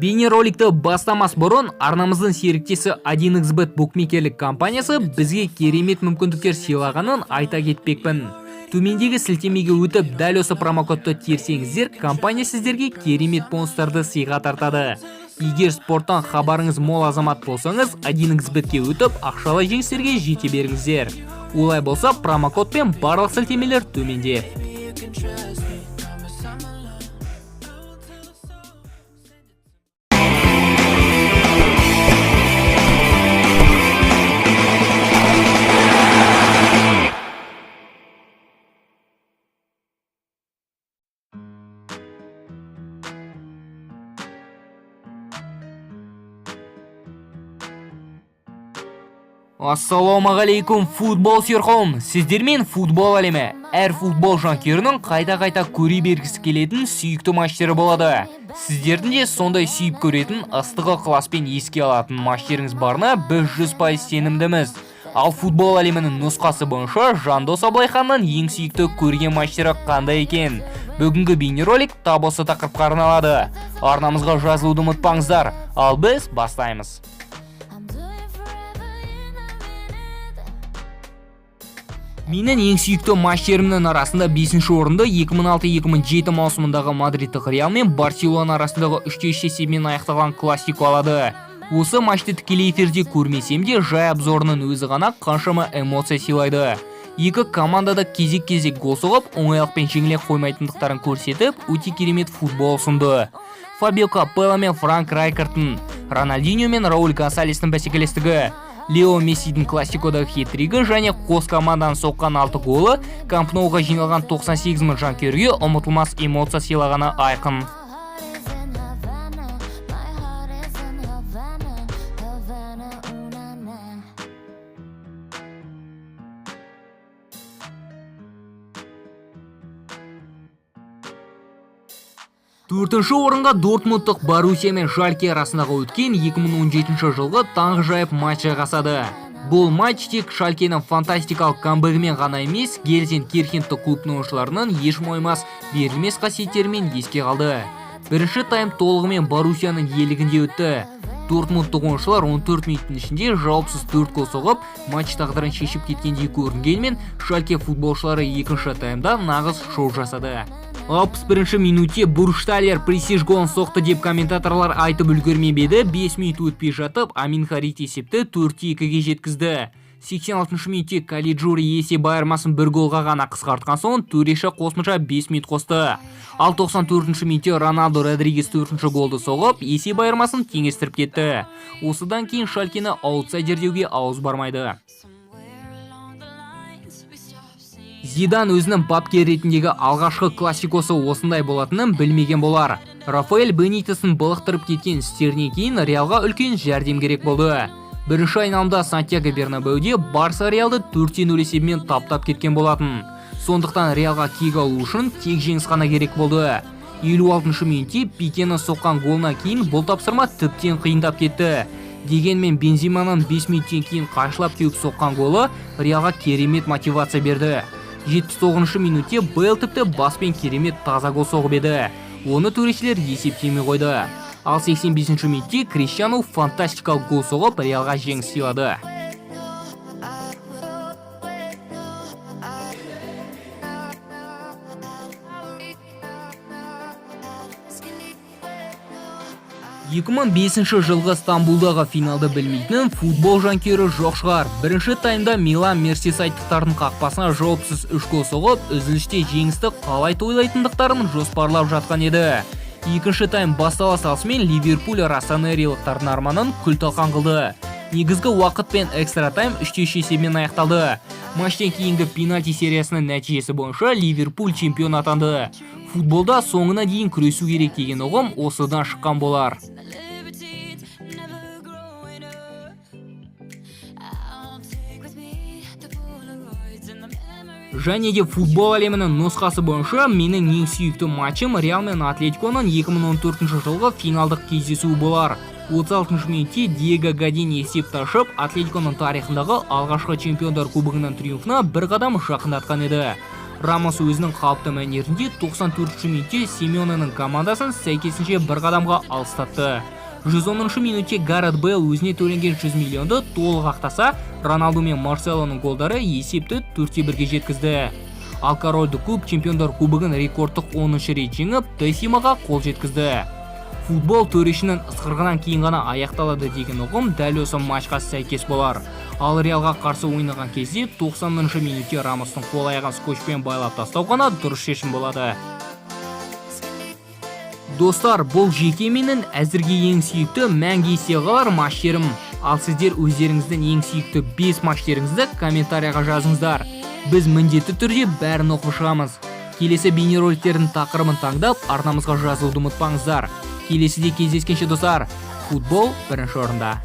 Бейнероликті бастамас бұрын арнамыздың серіктесі 1xBet букмекерлік компаниясы бізге керемет мүмкіндіктер сыйлағанын айта кетпекпін. Төмендегі сілтемеге өтіп, дәл осы промокодты терсеңіздер, компания сіздерге керемет бонустарды сыйға тартады. Егер спорттан хабарыңыз мол азамат болсаңыз, 1xBetке өтіп, ақшалай жеңістерге жете беріңіздер. Олай болса, промокод пен барлық сілтемелер төменде. You can trust me. Promise I'm alone. I will tell a soul. Ассалаумағалейкум, футбол сүйер қауым! Сіздермен футбол әлемі. Әр футбол жанкүйерінің қайта-қайта көре бергісі келетін сүйікті матчтері болады. Сіздердің де сондай сүйіп көретін, ыстық ықыласпен еске алатын матчтеріңіз барына біз 100% сенімдіміз. Ал футбол әлемінің нұсқасы бойынша Жандос Абылайханның ең сүйікті көрген матчтері қандай екен? Бүгінгі бейнеролик тап осы тақырыпқа арналады. Арнамызға жазылуды ұмытпаңыздар. Ал біз бастаймыз. I'm doing forever in a minute. Менің ең сүйікті матчтерімнің арасында 5 орынды 2006-2007 маусымындағы мадридтік Реал мен Барселона арасындағы 3-3 есебімен аяқталған классико алады. Осы матчты тікелей эфирде көрмесем де, жай обзорының өзі ғана қаншама эмоция сыйлайды. Екі команда да кезек-кезек гол соғып, оңайлықпен жеңіле қоймайтындықтарын көрсетіп, өте керемет футбол ұсынды. Фабио Капелло мен Франк Райкардтың, Рональдиньо мен Рауль Гонсалестің бәсекелестігі, Лео Мессидің классикодағы хет-тригі және қос команданың соққан 6 голы Камп Ноуға жиналған 98 мың жанкүйерге ұмытылмас эмоция сыйлағаны айқын. My heart is in Havana. My heart is in Havana. Havana, ooh na na. Төртінші орынға Дортмундтық Боруссия мен Шальке арасындағы өткен 2017 жылғы таңғажайып матч жайғасады. Бұл матч тек Шалькенің фантастикалық камбэгімен ғана емес, Гельзенкирхендік клубтың ойыншыларының еш мойымас, берілмес қасиеттерімен еске қалды. Бірінші тайм толығымен Боруссияның иелігінде өтті. Дортмундтық ойыншылар 14 минуттың ішінде жауапсыз 4 гол соғып, матч тағдырын шешіп кеткендей көрінгенмен, Шальке футболшылары екінші таймда нағыз шоу жасады. 61 минутте Буршталер престиж голын соқты деп комментаторлар айтып үлгермеп еді, 5 минут өтпей жатып Амин Харит есепті 4-2-ге жеткізді. 86 минутте Калиджури есеп айырмасын бір голға ғана қысқартқан соң, төреші қосымша 5 минут қосты. Ал 94 минутте Роналдо Родригес төртінші голды соғып, есеп айырмасын теңестіріп кетті. Осыдан кейін Шалькені аутсайдер деуге ауыз бармайды. Somewhere along the lines, we stopped seeing. Зидан өзінің бапкер ретіндегі алғашқы классикосы осындай болатынын білмеген болар. Рафаэль Бенитесін былықтырып кеткен істерінен кейін Реалға үлкен жәрдем керек болды. Бірінші айналымда Сантьяго Бернабеуде Барса Реалды 4-0 есебімен таптап кеткен болатын. Сондықтан Реалға кек алу үшін тек жеңіс қана керек болды. 56 минутте Пикені соққан голынан кейін бұл тапсырма тіптен қиындап кетті. Дегенмен Бензиманың 5 минуттен кейін қайшылап теуіп соққан голы Реалға керемет мотивация берді. 79 минутте Бейл тіпті баспен керемет таза гол соғып еді. Оны төрешілер есептемей қойды. Ал 85 минутте Криштиану фантастикалық гол соғып, Реалға жеңіс сыйлады. 2005 жылғы Стамбулдағы финалды білмейтін футбол жанкүйері жоқ шығар. Бірінші таймда Милан мерсисайдтықтардың қақпасына жауапсыз 3 гол соғып, үзілісте жеңісті қалай тойлайтындықтарын жоспарлап жатқан еді. Екінші тайм бастала салысымен Ливерпуль россонерилықтардың арманын күл-талқан қылды. Негізгі уақыт пен экстра тайм 3-3 есебімен аяқталды. Матчтен кейінгі пенальти сериясының нәтижесі бойынша Ливерпуль чемпион атанды. Футболда соңына дейін күресу керек деген ұғым осыдан шыққан болар. The libertines never growing up. I'll take with me the Polaroids and the memories. Және де футбол әлемінің нұсқасы бойынша менің ең сүйікті матчым Реал мен Атлетиконың 2014 жылғы финалдық кездесуі болар. 36 минутте Диего Годин есепті ашып, Атлетиконың тарихындағы алғашқы чемпиондар кубогының триумфына бір қадам жақындатқан еді. Рамос өзінің қалыпты мәнерінде 94 минутте Симеоненың командасын сәйкесінше бір қадамға алыстатты. 110 минутте Гаррет Бейл өзіне төленген 100 миллионды толық ақтаса, Роналду мен Марселоның голдары есепті 4-1-ге жеткізді. Ал корольдік клуб Чемпиондар кубогын рекордтық 10 рет жеңіп, десимаға қол жеткізді. Футбол төрешінің ысқырығынан кейін ғана аяқталады деген ұғым дәл осы матчқа сәйкес болар. Ал Реалға қарсы ойнаған кезде 90 минутте Рамостың қол аяғын скотчпен байлап тастау ғана дұрыс шешім болады. Достар, бұл жеке менің әзірге ең сүйікті, мәңгі есте қалар матчтерім. Ал сіздер өздеріңіздің ең сүйікті 5 матчтеріңізді комментарияға жазыңыздар. Біз міндетті түрде бәрін оқып шығамыз. Келесі бейнероликтердің тақырыбын таңдап, арнамызға жазылуды ұмытпаңыздар. Келесіде кездескенше, достар, футбол бірінші орында.